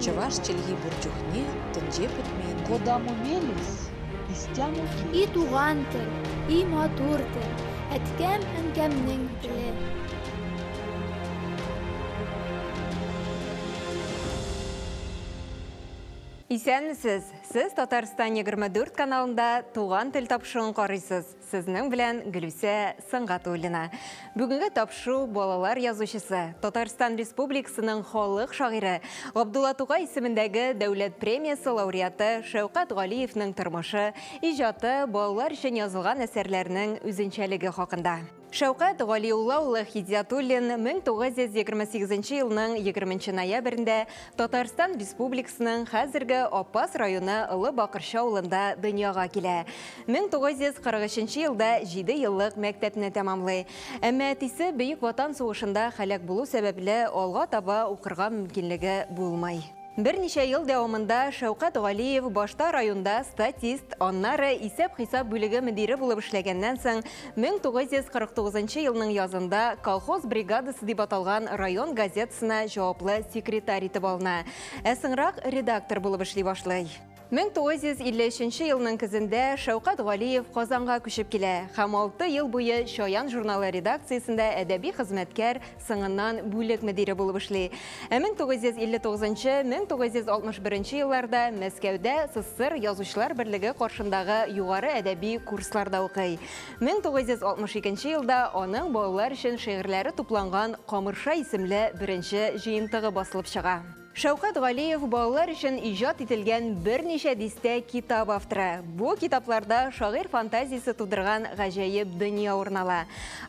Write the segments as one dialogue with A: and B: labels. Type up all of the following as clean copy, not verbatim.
A: Чӑваш чӗлхи пур чухне тӗнче пӗтмен.
B: Кодамо мелесь, истямо
C: И туган тел, и матур тел, әткәм-әнкәмнең теле.
D: Исәнмесез! Сез Татарстан 24 каналында Туган тел тапшыруын карыйсыз. Сезнең белән Гөлүсә Сөнгатуллина. Бүгенге тапшыру балалар язучысы, Татарстан Республикасының халык шагыйре, Габдулла Тукай исемендәге дәүләт премиясе лауреаты Шәүкәт Галиевның тормышы, иҗаты, балалар өчен язылган әсәрләренең үзенчәлеге хакында. Шәүкәт Галиулла улы Хидиятуллин 1928 елның 20 ноябрендә Татарстан Республикасының хәзерге Апас районы Олы Бакырчы авылында дөньяга килә. 1943 елда 7 еллык мәктәпне тәмамлый. Әмма әтисе Бөек Ватан сугышында һәлак булу сәбәпле алга таба укырга мөмкинлеге булмый. Берничә ел дәвамында Шәүкәт Галиев башта районда статист, аннары исәп-хисап бүлеге мөдире булып эшләгәннән соң 1949 елның язында колхоз бригадасы дип аталган район газетасына җаваплы секретарь итеп алына. Ә соңрак редактор булып эшли башлый. 1953 елның көзендә Шәүкәт Галиев Казанга күчеп килә һәм 6 ел буе Чаян журналы редакциясендә әдәби хезмәткәр, соңыннан бүлек мөдире булып эшли. Ә 1959-1961 елларда Мәскәүдә СССР Язучылар берлеге каршындагы югары әдәби курсларда укый. 1962 елда аның балалар өчен шигырьләре тупланган Камырша исемле беренче җыентыгы басылып чыга. Шәүкәт Галиев балалар өчен иҗат ителгән берничә дистә китап авторы. Бу китапларда шагыйрь фантазиясе тудырган гаҗәеп дөнья урын ала.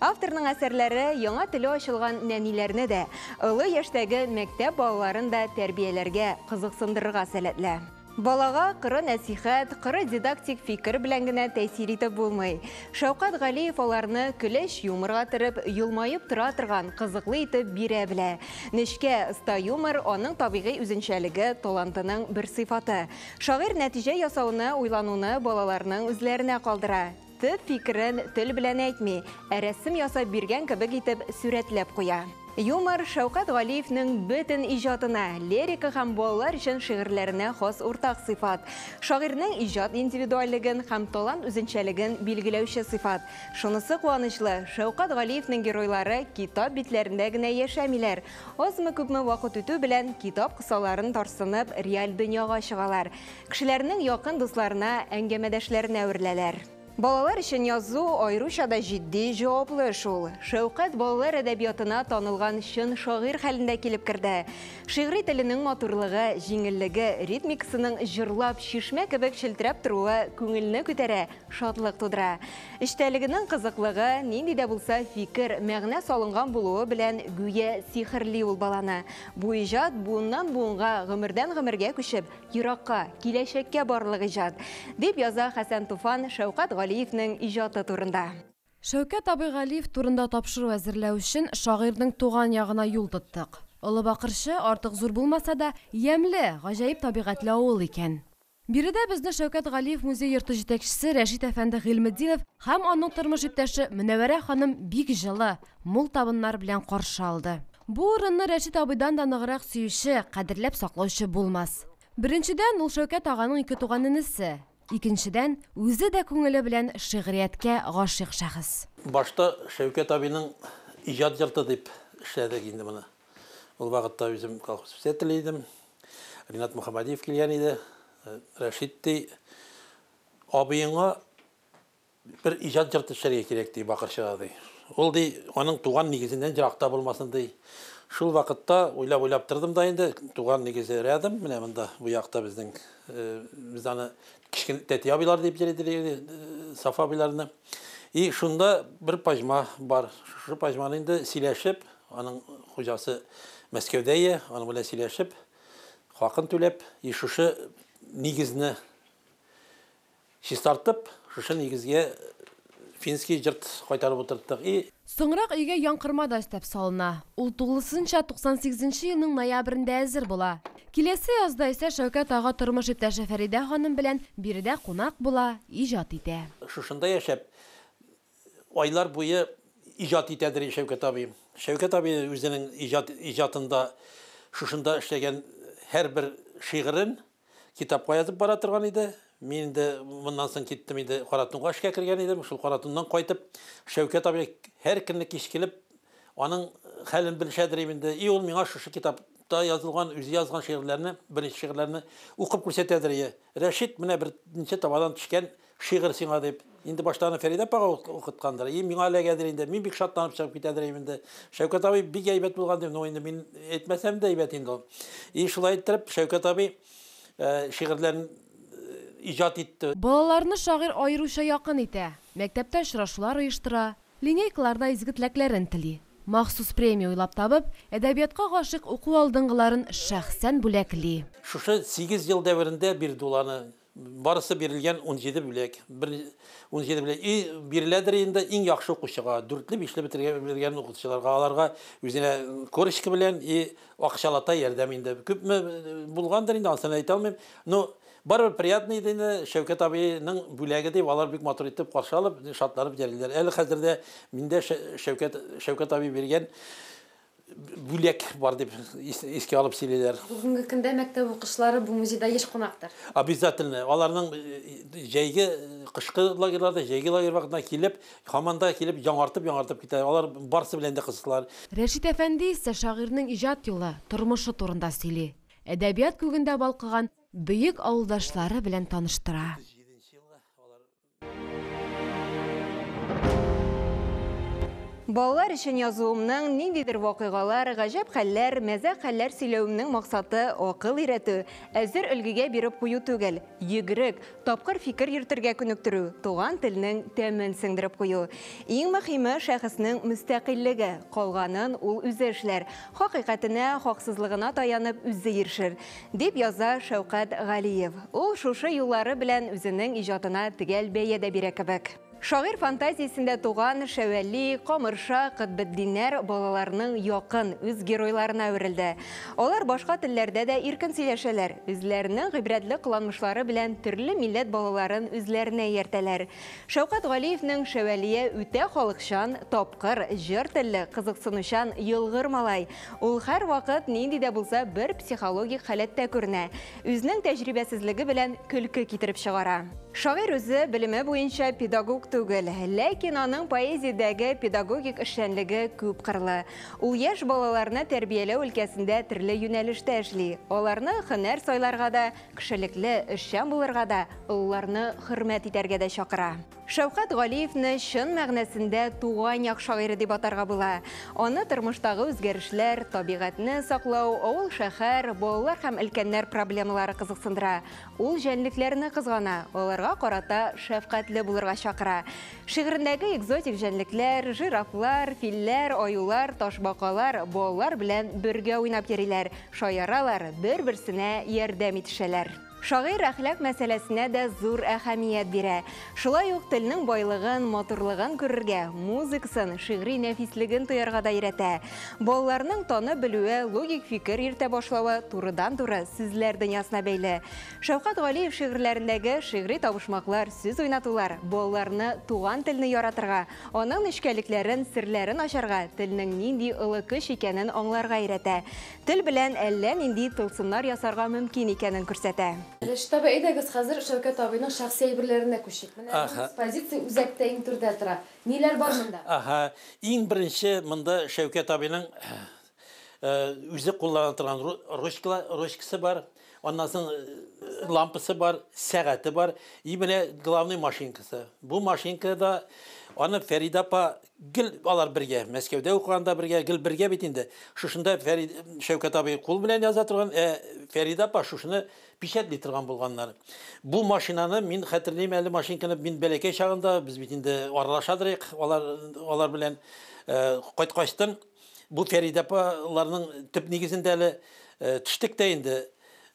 D: Авторның әсәрләре яңа теле ачылган нәниләрне дә, олы яшьтәге мәктәп балаларын да тәрбияләргә, кызыксындырырга сәләтле. Балага коры нәсихәт, коры дидактик фикер белән генә тәэсир итеп булмый. Шәүкәт Галиев аларны көләч юморга төреп, елмаеп тора торган, кызыклы итеп бирә белә. Нечкә, оста юмор аның табигый үзенчәлеге, талантының бер сыйфаты. Шагыйрь нәтиҗә ясауны, уйлануны балаларның үзләренә калдыра. Төп фикерен тел белән әйтми, ә рәсем ясап биргән кебек итеп сурәтләп куя. Юмор Шәүкәт Галиевнең бөтен иҗатына, лирика һәм балалар өчен шигырьләренә хас уртак сыйфат. Шагыйрьнең иҗат индивидуальлеген һәм талант үзенчәлеген билгеләүче сыйфат. Шунысы куанычлы, Шәүкәт Галиевнең геройлары китап битләрендә генә яшәмиләр. Азмы-күпме вакыт үтү белән китап кысаларын тарсынып реаль дөньяга чыгалар. Кешеләрнең якын дусларына, әңгәмәдәшләренә әвереләләр. Балалар өчен язу аеруча да җитди, җаваплы эш ул. Шәүкәт балалар әдәбиятына танылган чын шагыйрь хәлендә килеп керде. Шигъри теленең матурлыгы, җиңеллеге, ритмикасының җырлап, чишмә кебек челтерәп торуы күңелне күтәрә, шатлык тудыра. Эчтәлегенең кызыклыгы, нинди дә булса фикер, мәгънә салынган булуы белән гүя сихерли ул баланы. Бу иҗат буыннан буынга, гомердән гомергә күчеп, еракка, киләчәккә барлык иҗат, дип яза Хәсән Туфан Шәүкәт Галиевнең иҗаты турында.
E: Шәүкәт абый Галиев турында тапшыру әзерләү өчен шагыйрьнең туган ягына юл тоттык. Олы Бакырчы артык зур булмаса да, ямьле, гаҗәеп табигатьле авыл икән. Биредә безне Шәүкәт Галиев музей йорты җитәкчесе Рәшит әфәнде Гыйльметдинов һәм аның тормыш иптәше Мөнәвәрә ханым бик җылы, мул табыннар белән каршы алды. Бу урынны Рәшит абыйдан да ныграк сөюче, кадерләп саклаучы булмас. Беренчедән, ул Шәүкәт аганың ике туган энесе. Икенчедән, үзе дә күңеле белән шигърияткә гашыйк шәхес.
F: Башта Шәүкәт абыйның иҗат йорты дип эшләдек инде моны. Ул вакытта үзем колхоз председателе идем. Ринат Мөхәммәдиев килгән иде. Рәшит ди, абыеңа бер иҗат йорты эшләргә кирәк ди, Бакырчыда ди. Ул ди, аның туган нигезеннән еракта булмасын ди. Шул вакытта уйлап-уйлап тордым да инде, туган нигезе рядом, менә монда бу якта безнең, без аны кечкенә тәти абыйлар дип йөри идек, Сафа абыйларны. И шунда бер пажма бар. Шушы пажманы инде сөйләшеп, аның хуҗасы Мәскәүдә ие, аның белән сөйләшеп, хакын түләп, и шушы нигезне чистартып, шушы нигезгә финский җырт кайтарып утырттык. И
E: Соңрак өйгә яңкырма да өстәп салына. Ул тулысынча туксан сигезенче елның ноябрендә әзер була. Киләсе язда исә Шәүкәт ага тормыш иптәше Фәридә ханым белән биредә кунак була, иҗат итә.
F: Шушында яшәп, айлар буе иҗат итәдер Шәүкәт абый. Шәүкәт абый үзенең иҗат иҗатында шушында эшләгән һәрбер шигырен китапка язып бара торган иде. Мин инде моннан соң киттем инде Каратунга эшкә кергән идем. Шул Каратуннан кайтып, Шәүкәт абый һәр көнне кич килеп, аның хәлен белешәдер инде. И ул миңа шушы китапта язылган, үзе язган шигырьләрне, беренче шигырьләрне укып күрсәтәдер. Рәшит, менә берничә табадан төшкән шигырь сиңа дип. Инде башта аны Фәридә апага укыткандыр. И миңа эләгәдер инде. Мин бик шатланып чыгып китәдер инде. Шәүкәт абый бик әйбәт булган дип, ну инде мин әйтмәсәм дә әйбәт инде ул. И шулай иттереп Шәүкәт абый шигырьләрен иҗат итте.
E: Балаларны шагыйрь аеруча якын итә. Мәктәптә очрашулар оештыра, линейкаларда изге теләкләрен тели. Махсус премия уйлап табып, әдәбиятка гашыйк уку алдынгыларын шәхсән бүләкли.
F: Шушы 8 ел дәверендә бирде ул аны. Барысы бирелгән 17 бүләк. Бер 17 бүләк. И биреләдер инде иң яхшы укучыга, дүртле, бишле бетергән укучыларга, аларга үзенә корочка белән и акчалата ярдәм инде. Күпме булгандыр инде, анысын әйтә алмыйм. Но барыбер приятный иде инде Шәүкәт абыйның бүләге дип, алар бик матур итеп каршы алып, шатланып йөриләр. Әле хәзер дә миндә Шәүкәт абый биргән бүләк бар дип искә алып сөйлиләр.
E: Бүгенге көндә мәктәп укучылары бу музейда еш кунактыр.
F: Обязательно. Аларның җәйге, кышкы лагерьларда, җәйге лагерь вакытында килеп, һаман да килеп яңартып-яңартып китә. Алар барысы белән дә кызыклар.
E: Рәшит әфәнде исә шагыйрьнең иҗат юлы, тормышы турында сөйли. Әдәбият күгендә балкыган бөек авылдашлары белән таныштыра.
D: Балалар өчен язуымның ниндидер вакыйгалар, гаҗәп хәлләр, мәзәк хәлләр сөйләвемнең максаты акыл өйрәтү, әзер өлгегә биреп кую түгел, йөгерек, тапкыр фикер йөртергә күнектерү, туган телнең тәмен сеңдереп кую. Иң мөһиме шәхеснең мөстәкыйльлеге, калганын ул үзе эшләр, хакыйкатенә, хаксызлыгына таянып үзе ирешер, дип яза Шәүкәт Галиев. Ул шушы юллары белән үзенең иҗатына төгәл бәя дә бирә кебек. Шагыйрь фантазиясендә туган Шәвәли, Камырша, Кытбетдиннәр балаларның якын үз геройларына әверелде. Алар башка телләрдә дә иркен сөйләшәләр, үзләренең гыйбрәтле кыланмышлары белән төрле милләт балаларын үзләренә ияртәләр. Шәүкәт Галиевнең Шәвәлие үтә халыкчан, тапкыр, җыр телле, кызыксынучан елгыр малай. Ул һәр вакыт нинди дә булса бер психологик халәттә күренә. Үзенең тәҗрибәсезлеге белән көлке китереп чыгара. Шагыйрь үзе белеме буенча педагог түгел, ләкин аның поэзиядәге педагогик эшчәнлеге күп кырлы. Ул яшь балаларны тәрбияләү өлкәсендә төрле юнәлештә эшли. Аларны һөнәр сайларга да, кешелекле, эшчән булырга да, олыларны хөрмәт итәргә дә чакыра. Шәүкәт Галиевне чын мәгънәсендә туган як шагыйре дип атарга була. Аны тормыштагы үзгәрешләр, табигатьне саклау, авыл, шәһәр, балалар һәм өлкәннәр проблемалары кызыксындыра. Ул җәнлекләрне кызгана, аларга карата шәфкатьле булырга чакыра. Шигырендәге экзотик җәнлекләр, жирафлар, филләр, аюлар, ташбакалар балалар белән бергә уйнап йөриләр, шаяралар, бер-берсенә ярдәм итешәләр. Шагыйрь әхлак мәсьәләсенә дә зур әһәмият бирә. Шулай ук телнең байлыгын, матурлыгын күрергә, музыкасын, шигъри нәфислеген тоярга да өйрәтә. Балаларның танып белүе, логик фикер йөртә башлавы турыдан-туры сүзләр дөньясына бәйле. Шәүкәт Галиев шигырьләрендәге шигъри табышмаклар, сүз уйнатулар балаларны туган телне яратырга, аның нечкәлекләрен, серләрен ачарга, телнең нинди олы көч икәнен аңларга өйрәтә. Тел белән әллә нинди тылсымнар ясарга мөмкин икәнен күрсәтә.
E: Рәшит абый, әйдәгез хәзер Шәүкәт абыйның шәхси әйберләренә күчик. Менә экспозиция үзәктә иң түрдә тора. Ниләр бар монда?
F: Аһа, иң беренче монда Шәүкәт абыйның үзе куллана торган ручкасы бар, аннан соң лампасы бар, сәгате бар, и менә главный машинкасы. Бу машинкада аны Фәридә апа гел алар бергә, Мәскәүдә укыганда бергә, гел бергә бит инде. Шушында Шәүкәт абый кул белән яза торган, Фәридә апа шушыны печатли торган булганнар. Бу машинаны мин хәтерлим әле, машинканы мин бәләкәй чагында, без бит инде аралашадырык алар белән кайткачтын. Бу Фәридә апаларның төп нигезендә әле төштек тә инде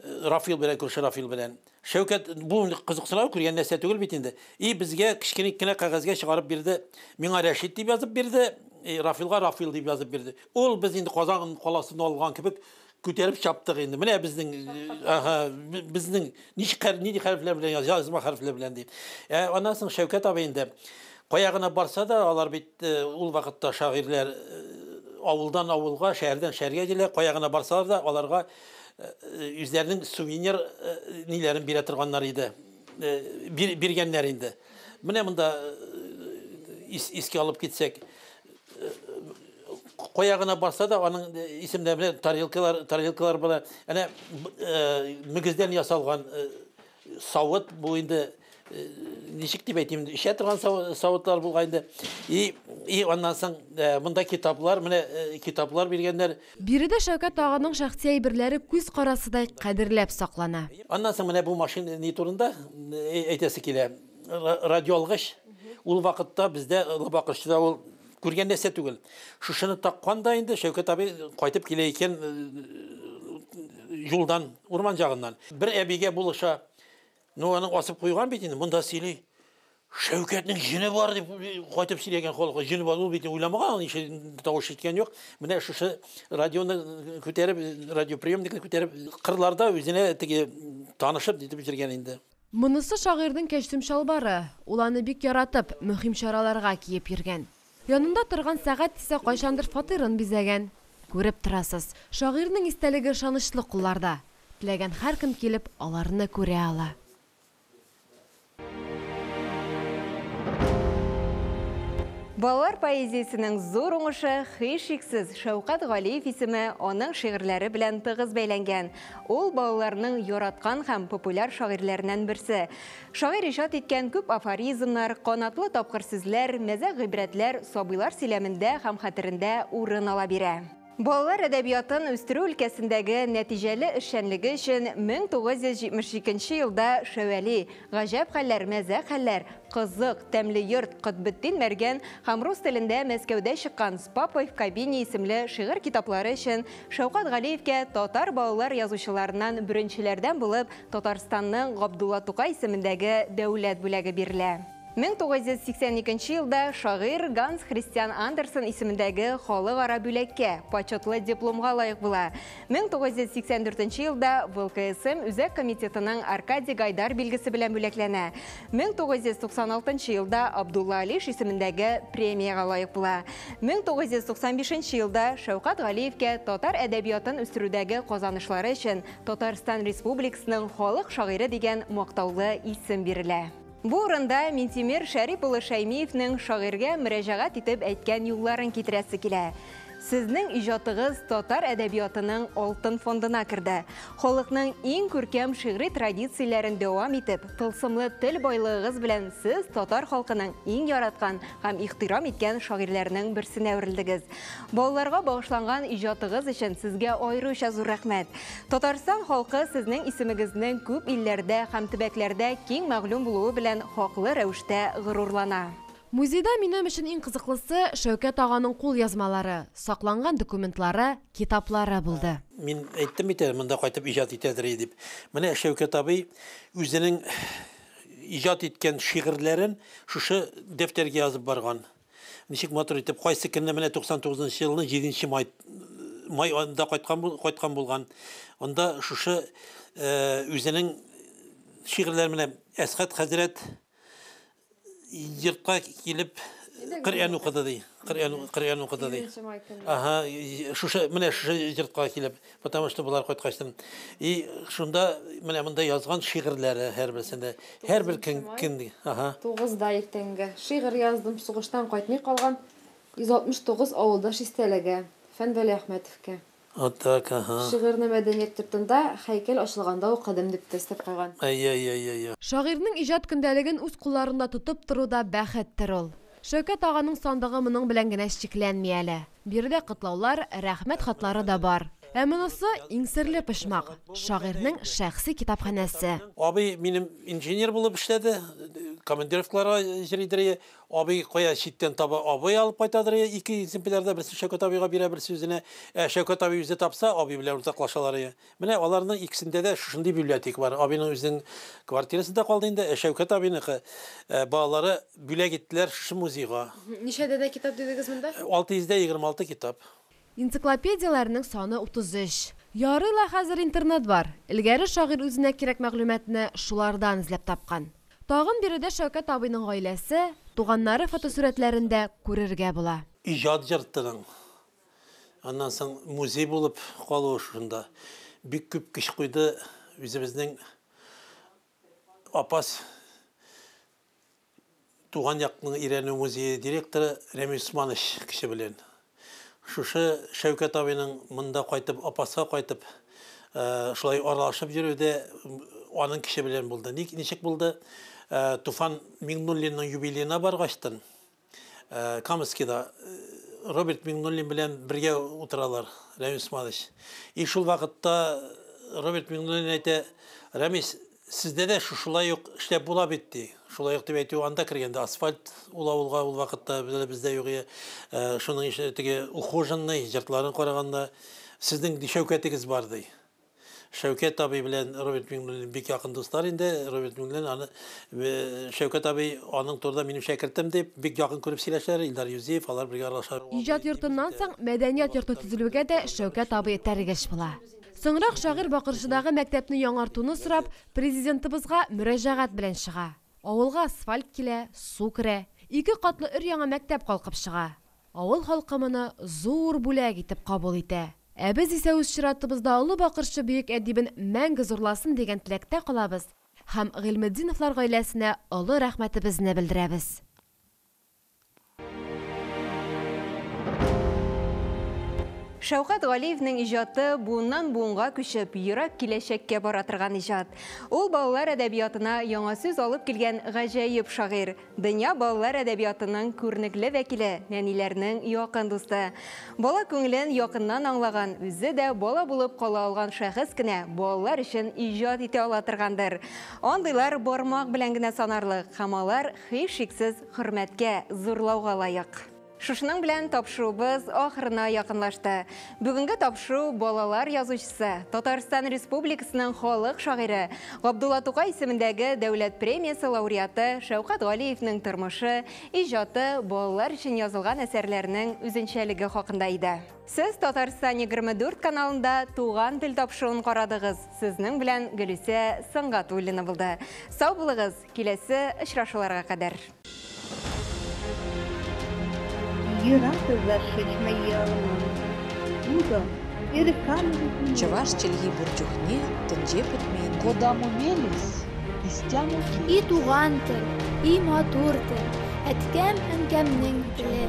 F: Рафил белән, күрше Рафил белән. Шәүкәт бу кызыксынау күргән нәрсә түгел бит инде. И безгә кечкенә генә кәгазьгә чыгарып бирде. Миңа Рәшит дип язып бирде, Рафилга Рафил дип язып бирде. Ул без инде Казан каласын алган кебек күтәреп чаптык инде. Менә безнең, аһа, безнең ничек нинди хәрефләр белән язма хәрефләр белән дип. Аннан соң Шәүкәт абый инде кая гына барса да, алар бит ул вакытта шагыйрьләр Авылдан авылга, шәһәрдән шәһәргә килә, кая гына барсалар да, аларга үзләренең сувенир ниләрен бирә торганнар иде. Биргәннәр инде. Менә монда искә алып китсәк, кая гына барса да, аның исемдә менә тарелкалар, тарелкалар була. Әнә мөгездән ясалган савыт бу инде ничек дип әйтим, эчә торган савытлар булган инде. И, и аннан соң монда китаплар, менә китаплар биргәннәр.
E: Биредә Шәүкәт аганың шәхси әйберләре күз карасыдай кадерләп саклана.
F: Аннан соң менә бу машина ни турында әйтәсе килә. Радиоалгыч. Ул вакытта бездә Олы Бакырчыда ул күргән нәрсә түгел. Шушыны таккан да инде Шәүкәт абый кайтып килә икән юлдан, урман ягыннан. Бер әбигә булыша. Ну, аны асып куйган бит инде, монда сөйли. Шәүкәтнең җене бар дип кайтып сөйләгән халыкка. Җене бар, ул бит уйламаган, аны иши тавыш ишеткән юк. Менә шушы радионы күтәреп, радиоприемникны күтәреп, кырларда үзенә теге танышып дип йөргән инде.
E: Монысы шагыйрьнең кәчтүм-чалбары. Ул аны бик яратып, мөһим чараларга киеп йөргән. Янында торган сәгать исә кайчандыр фатирын бизәгән. Күреп торасыз, шагыйрьнең истәлеге ышанычлы кулларда. Теләгән һәркем килеп, аларны күрә ала.
D: Балалар поэзиясенең зур уңышы, һичшиксез, Шәүкәт Галиев исеме аның шигырьләре белән тыгыз бәйләнгән. Ул балаларның яраткан һәм популяр шагыйрьләреннән берсе. Шагыйрь иҗат иткән күп афоризмнар, канатлы тапкыр сүзләр, мәзәк гыйбрәтләр сабыйлар сөйләмендә һәм хәтерендә урын ала бирә. Балалар әдәбиятын үстерү өлкәсендәге нәтиҗәле эшчәнлеге өчен 1972 елда Шәвәли, Гаҗәп хәлләр, мәзәк хәлләр, Кызык, Тәмле йорт, Котбетдин Мәргән һәм рус телендә Мәскәүдә чыккан С папой в кабине исемле шигырь китаплары өчен Шәүкәт Галиевкә татар балалар язучыларыннан беренчеләрдән булып Татарстанның Габдулла Тукай исемендәге дәүләт бүләге бирелә. 1982 елда шагыйрь Ганс Христиан Андерсен исемендәге халыкара бүләккә, почетлы дипломга лаек була. 1984 елда ВЛКСМ Үзәк комитетының Аркадий Гайдар билгесе белән бүләкләнә. 1996 елда Абдулла Алиш исемендәге премиягә лаек була. 1995 елда Шәүкәт Галиевкә татар әдәбиятын үстерүдәге казанышлары өчен Татарстан Республикасының халык шагыйре дигән мактаулы исем бирелә. Бу урында Минтимер Шәрип улы Шәймиевнең шагыйрьгә мөрәҗәгать итеп әйткән юлларын китерәсе килә. Сезнең иҗатыгыз татар әдәбиятының алтын фондына керде. Халыкның иң күркәм шигъри традицияләрен дәвам итеп, тылсымлы тел байлыгыгыз белән сез татар халкының иң яраткан һәм ихтирам иткән шагыйрьләренең берсенә әверелдегез. Балаларга багышланган иҗатыгыз өчен сезгә аеруча зур рәхмәт. Татарстан халкы сезнең исемегезнең күп илләрдә һәм төбәкләрдә киң мәгълүм булуы белән хаклы рәвештә горурлана.
E: Музейда минем өчен иң кызыклысы Шәүкәт аганың кул язмалары, сакланган документлары, китаплары булды.
F: Мин әйттем бит әле, монда кайтып иҗат итәдер дип. Менә Шәүкәт абый үзенең иҗат иткән шигырьләрен шушы дәфтәргә язып барган. Ничек матур итеп, кайсы көнне менә 99 нчы елның 7 май май аенда кайткан кайткан булган. Анда шушы үзенең шигырьләре менә Әсхәт хәзрәт йортка килеп Коръән укыды ди. Коръән Коръән укыды ди. Ага, шушы менә шушы йортка килеп, потому что болар кайткачтын. И шунда менә монда язган шигырьләре һәрберсендә. Һәрбер көн көн ага.
E: 9-да иртәнге шигырь яздым, сугыштан кайтмый калган 169 авылдаш истәлеге Фән Вәлиәхмәтовка.
F: Вот так, ага.
E: Шигырьне мәдәният йортында һәйкәл ачылганда укыдым, дип тә өстәп куйган.
F: Әйе, әйе, әйе, әйе.
E: Шагыйрьнең иҗат көндәлеген үз кулларында тотып тору да бәхеттер ул. Шәүкәт аганың сандыгы моның белән генә чикләнми әле. Биредә котлаулар, рәхмәт хатлары да бар. Ә монысы, иң серле почмак, шагыйрьнең шәхси китапханәсе.
F: Абый минем инженер булып эшләде, командировкаларга йөридер. Абый кая читтән таба, абый алып кайтадыр, ике экземплярда, берсен Шәүкәт абыйга бирә, берсе үзенә. Ә Шәүкәт абый үзе тапса, абый белән уртаклашалар. Менә аларның икесендә дә шушындый библиотека бар. Абыйның үзенең квартирасында калды инде, ә Шәүкәт абыйныкы балалары бүләк иттеләр шушы музейга.
E: Ничә данә китап дидегез монда?
F: 626 китап.
E: Энциклопедияләрнең саны 33. Ярый ла хәзер интернет бар. Элгәре шагыйрь үзенә кирәк мәгълүматны шулардан эзләп тапкан. Тагын биредә Шәүкәт абыйның гаиләсе, туганнары фотосурәтләрен дә күрергә була.
F: Иҗат җыртының Аннан соң музей булып калуы шушында. Бик күп көч куйды үзебезнең Апас туган якның өйрәнү музее директоры Рәмис Усманович кеше белән. Шушы Шәүкәт абыйның монда кайтып, Апаска кайтып, шулай аралашып йөрүдә аның кеше белән булды. Ничек булды? Туфан Миңнуллинның юбилеена баргачтын, Камскийда Роберт Миңнуллин белән бергә утыралар, Рәмис Усманович. И шул вакытта Роберт Миңнуллин әйтә, Рәмис, сездә дә шушылай ук эшләп була бит, ди. Шулай ук дип әйтү, анда кергәндә асфальт ул авылга ул вакытта бездә юк иде. Шуның өчен теге ухоженный йортларын караганда сезнең Шәүкәтегез бар, ди. Шәүкәт абый белән Роберт Миңнуллин бик якын дуслар инде. Роберт Миңнуллин аны Шәүкәт абый аның турында минем шәкертем дип бик якын күреп сөйләшәләр. Илдар Юзиев алар бергә аралаша.
E: Иҗат йортыннан соң мәдәният йорты төзелүгә дә Шәүкәт абый этәргеч була. Соңрак шагыйрь Бакырчыдагы мәктәпне яңартуны сорап, президентыбызга мөрәҗәгать белән чыга. Авылга асфальт килә, су керә. Ике катлы өр-яңа мәктәп калкып чыга. Авыл халкы моны зур бүләк итеп кабул итә. Ә без исә үз чиратыбызда Олы Бакырчы бөек әдибен мәңге зурласын дигән теләктә калабыз һәм Гыйльметдиновлар гаиләсенә олы рәхмәтебезне белдерәбез.
D: Шәүкәт Галиевнең иҗаты буыннан буынга күчеп, ерак киләчәккә бара торган иҗат. Ул балалар әдәбиятына яңа сүз алып килгән гаҗәеп шагыйрь. Дөнья балалар әдәбиятының күренекле вәкиле, нәниләрнең якын дусты. Бала күңелен якыннан аңлаган, үзе дә бала булып кала алган шәхес кенә балалар өчен иҗат итә ала торгандыр. Андыйлар бармак белән генә санарлык, һәм алар һичшиксез хөрмәткә, зурлауга лаек. Шушының белән тапшыруыбыз ахырына якынлашты. Бүгенге тапшыру балалар язучысы, Татарстан Республикасының халык шагыйре, Габдулла Тукай исемендәге дәүләт премиясе лауреаты Шәүкәт Галиевнең тормышы, иҗаты, балалар өчен язылган әсәрләренең үзенчәлеге хакында иде. Сез Татарстан 24 каналында Туган тел тапшыруын карадыгыз. Сезнең белән Гөлүсә Сөнгатуллина булды. Сау булыгыз, киләсе очрашуларга кадәр.
A: Чӑваш чӗлхи пур чухне тӗнче пӗтмен.
B: Кодамо мелесь, истямо
C: И туган тел, и матур тел, әткәм-әнкәмнең теле.